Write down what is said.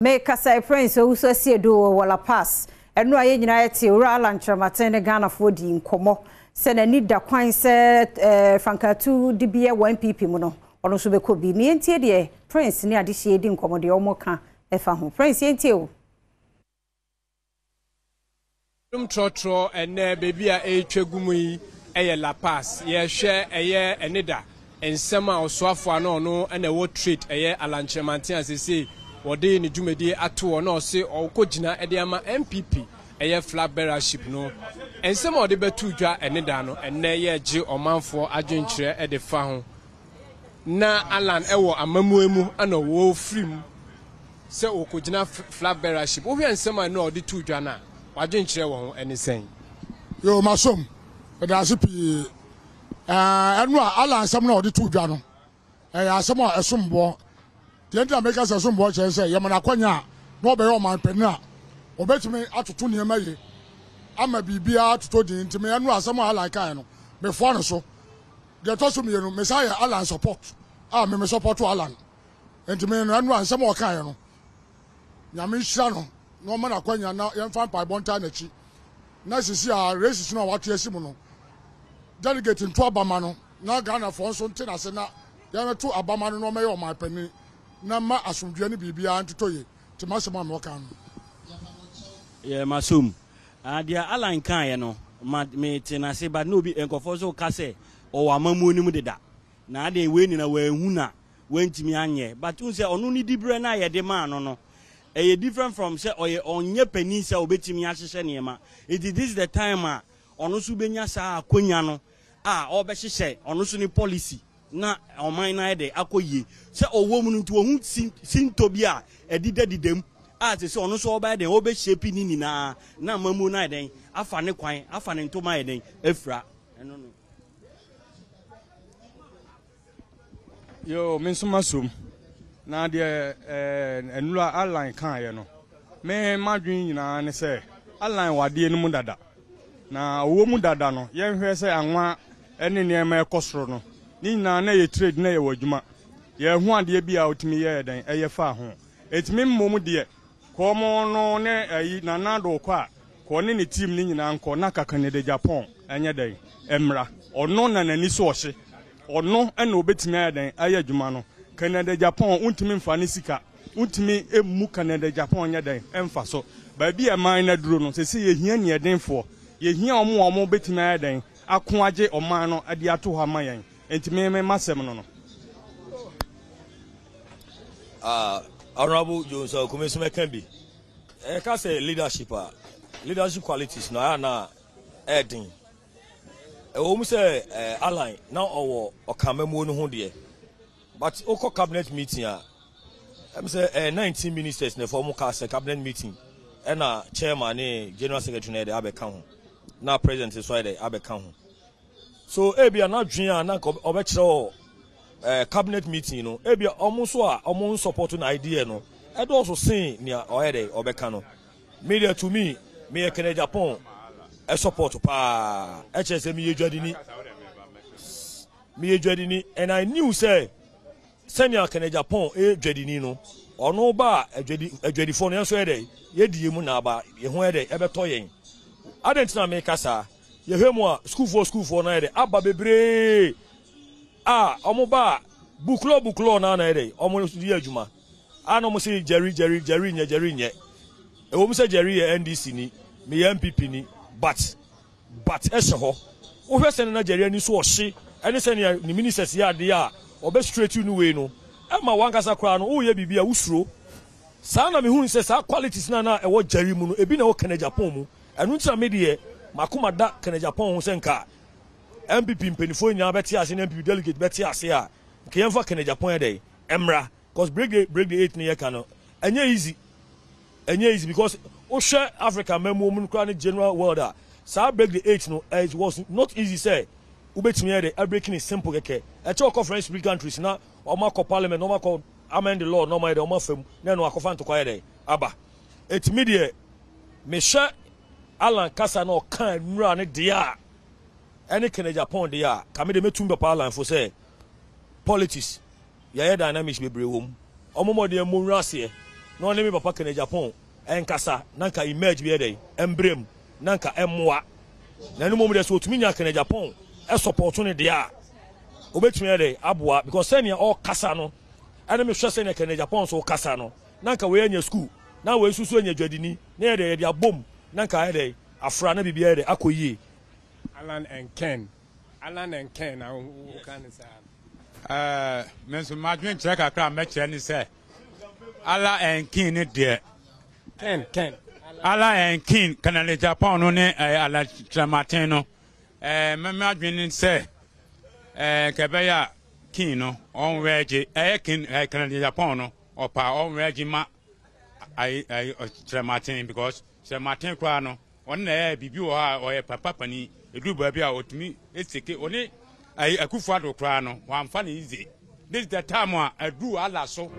Mekasa Prince Owusu Asiedu wɔ Lapaz. Ɛno a yɛn nyinaa yɛte Owura Alan Kyerematen ne Ghanafoɔ di nkɔmmɔ sɛ n'ani da kwan sɛ frankatu dibea wɔ NPP mu no, ɔno nso bɛkɔ bi. Ne yɛntie deɛ Prince ne Adehyeɛ di nkɔmmɔ deɛ wɔn ɛfa ho. Prince, yɛntie o. Dum trɔtrɔ ɛnɛ beebi a ɛretwa gu mu yi ɛyɛ Lapaz. Yɛhwɛ ɛyɛ ɛne nsɛm a ɔsoafoɔ a na ɔno ɛna ɛwɔ Trade, ɛyɛ Alan Kyerematen, a sese wɔde ne dwumadie ato hɔ na ɔse ɔkɔ gyina ɛde ama NPP ɛyɛ flag bearership no. Nsɛm a ɔde bɛto dwa ɛne da no, ɛnɛ yɛgye ɔmanfoɔ adwenkyerɛ ɛde fa ho. Na Alan ɛwɔ amammuo mu ɛna wɔfiri mu sɛ ɔkɔgyina flag bearership. Wohwɛ nsɛm a ɛno a ɔde to dwa no a, wadwenkyerɛ wɔ ho ɛne sɛn? Yo, masom, ɛda ase pii. Ɛno a Alan asɛm no a ɔde to dwa no, ɛyɛ asɛm a ɛsom boɔ. Deɛ nti na meka sɛ ɛsom boɔ kyerɛ sɛ yɛma no akwanya a na ɔbɛyɛ ɔman panin a, ɔbɛtumi atoto nneɛma yie ama biribiara atotɔ din. Nti me ɛno asɛm a Alan kaeɛ no, mefoa no so. Deɛ ɛtɔ so mmienu, mesan yɛ Alan support a me me support Alan. Nti me no ɛno a nsɛm a ɔkaeɛ no, Nyame nhyira no na ɔma no akwanya na yɛmfa mpaebɔ ntaa n'akyi. Na sisi a races no a wate asi mu no, delegate nto abama no na Ghanafoɔ nso nte n'ase na yɛmɛto abama no na ɔmɛyɛ ɔman panin na ma asomdwoeɛ ne biribiara ntotɔ yie. Nti m'asɛm a mewɔ kan no. Yɛ masom. Deɛ Alan kaeɛ no, ma mete n'ase, but na obi nkɔfoɔ nso ka sɛ ɔwɔ amammuo no mu deda na adeɛ wei nyina wɔanhu na wantumi anyɛ. But n sɛ ɔno ne diberɛ no a yɛde maa no, ɛyɛ different from sɛ ɔyɛ ɔnyɛ panin sɛ ɔbɛtumi ahyehyɛ nneɛma. Nti this is the time a ɔno nso bɛnya saa akonya no a ɔbɛhyehyɛ ɔno nso ne policy na ɔman no ayɛ dɛ akɔ yie. Sɛ ɔwɔ mu no nti, ɔhu sinto bi a ɛdedadeda mu a sɛ ɔno nso ɔbɛyɛ dɛn, ɔbɛhyɛ ne nyinaa na amamuo no ayɛ dɛn afa ne kwan, afa ne ntoma ayɛ dɛn afira ɛno no. Yo, me nso masom. Na deɛ ɛnura Alan kaeɛ no, me madwene nyinaa ne sɛ Alan wɔ adeɛ no mu dada. Na ɔwɔ mu dada no, yɛnhwɛ sɛ anwa ne nneɛma ɛkɔ soro no ne nyinaa na yɛ trade na yɛwɔ adwuma. Yɛho adeɛ bi a wotumi yɛɛ dɛn ɛyɛ fa ho. Ɛtumi mmom deɛ kɔɔ no ne ayi Nana Addo kɔ a, kɔɔ ne ne team ne nyinaa nkɔ na kaka ne de Japan ɛnyɛ dɛn ɛmmra. Ɔno na n'ani so ɔhye. Ɔno ɛna obɛtumi ayɛ dɛn ayɛ adwuma no. Canada Japan wontumi mfa ne sika, wontumi emu Canada Japan nyɛ dɛn ɛmfa so. Baabi a ɛman no aduro no sɛ yɛhia neɛdenfoɔ, yɛhia ɔmo a ɔmo bɛtumi ayɛ dɛn ako agye ɔman no de ato hɔ ama yɛn. Nti me me masɛm no. Honorable Jones Okume nso mɛka bi. Ɛka sɛ leadership a, leadership qualities no ayɛ na ɛɛden. Ɛwɔ mu sɛ Alan na ɔwɔ ɔkamamuo no ho deɛ, but wokɔ cabinet meeting a, ɛm sɛ 19 ministers na ɛfɔ ɔmo ka sɛ cabinet meeting, ɛna chairman ne general secretary na yɛde abɛka ho, na president nso ayɛ dɛ abɛka ho. So ebia n'adwene a na nka ɔbɛkyerɛ wɔ cabinet meeting no, ebia ɔmo nso a ɔmo support na idea no ɛdɔɔso sen nea ɔyɛ dɛ ɔbɛka no. Me deɛ, to me, meyɛ Kennedy Agyapong support paa. Ɛkyerɛ sɛ meyɛ dwadini, meyɛ dwadini, and I knew sɛ sɛnea Kennedy Agyapong ɛyɛ dwadini no, ɔno ba a, adwadi adwadifoɔ no yɛn nso yɛ dɛ yɛdi yɛn mu na aba yɛn ho yɛ dɛ ɛbɛtɔ yɛn. Adan nti na meka saa? Yɛhwɛ mu a, sukuufoɔ no ayɛ dɛ aba bebree a ɔmo ba a, bukulɔ bukulɔ na yɛ dɛ ɔmo yɛ adwuma a na ɔmo sɛ Jerry, Jerry, Jerry nyɛ, Jerry nyɛ. Ɛwɔ mu sɛ Jerry yɛ NDC ni, meyɛ NPP ni, but ɛhyɛ hɔ. Wohwɛ sɛ na Jerry ani so ɔhye ɛne sɛnea ne ministers yɛ adeɛ a ɔbɛ straight no wei no, ɛma wankasa koraa no woyɛ biribi a wosuro saa. Na mehu sɛ saa qualities na ɛwɔ Jerry mu no, ebi na ɛwɔ Kennedy Agyapong mu. Ɛno nti na me deɛ makoma da Kennedy Agyapong ho sɛ nka NPP mpanimfoɔ nyinaa bɛte ase na NPP delegate bɛte ase a, nka yɛmfa Kennedy Agyapong yɛ dɛ ɛmmra, cause break the eight ne yɛka no, ɛnyɛ easy, ɛnyɛ easy, because wohwɛ Africa mmamuo mu no koraa ne general world a, saa break the eight no, it was not easy sɛ wobɛtumi ayɛ dɛ abreak ne simple kɛkɛ. Ɛkyɛ wɔkɔ French speaking countries na wɔn akɔ parliament na wɔn akɔ amend the law na wɔn ayɛ dɛ wɔn afa mu na ɛno akɔfa ntɔkwa ayɛ dɛ aba. Etimi deɛ, mehyɛ Alan kasa na ɔka nnura ne deɛ a ɛne Kennedy Agyapong deɛ a, kame deɛ mɛtum papa Alan fo sɛ politics yɛyɛ dynamics bebree wɔ mu. Ɔmo mmɔden mmɔ nwura aseɛ. na ɔne me papa Kenneth Agyapong ɛnkasa na nka emerge bi yɛ dɛn ɛmbrɛ mu na nka ɛmmoa. Na ɛno mmom deɛ sɛ ɔtumi nya Kenneth Agyapong ɛsɔpɔto no deɛ a, ɔbɛtumi ayɛ dɛn aboa because sɛnea ɔkasa no ɛne mehwɛ sɛnea Kenneth Agyapong nso kasa no na nka wei anya school na wei nso so anya dwadini na yɛ dɛn yɛde abom na nka ayɛ dɛn afra na biribi ayɛ dɛn akɔ yie. Alan and Ken Alan and Ken na woka ne saa. Ɛɛ me nso m'adwenkyerɛ kakra a mɛkyerɛ ne sɛ Alan and Ken ne deɛ. Ken Ken. Alan and Ken Kennedy Agyapong no ne ɛɛ Alan Kyerematen no ɛɛ mɛ m'adwene ne sɛ ɛɛ nka ɛbɛyɛ a Ken no ɔnwɛgye ɛyɛ Ken ɛɛ Kennedy Agyapong no ɔpa ɔnwɛgye ma ayi ayi Kyerematen because Kyerematen koraa no ɔno na ɛyɛ biribi wɔ hɔ a ɔyɛ papa panin eduru baabi a ɔtumi eseke ɔne ayi Akufo Addo koraa no wamfa ne easy this is the time a aduru Allah so.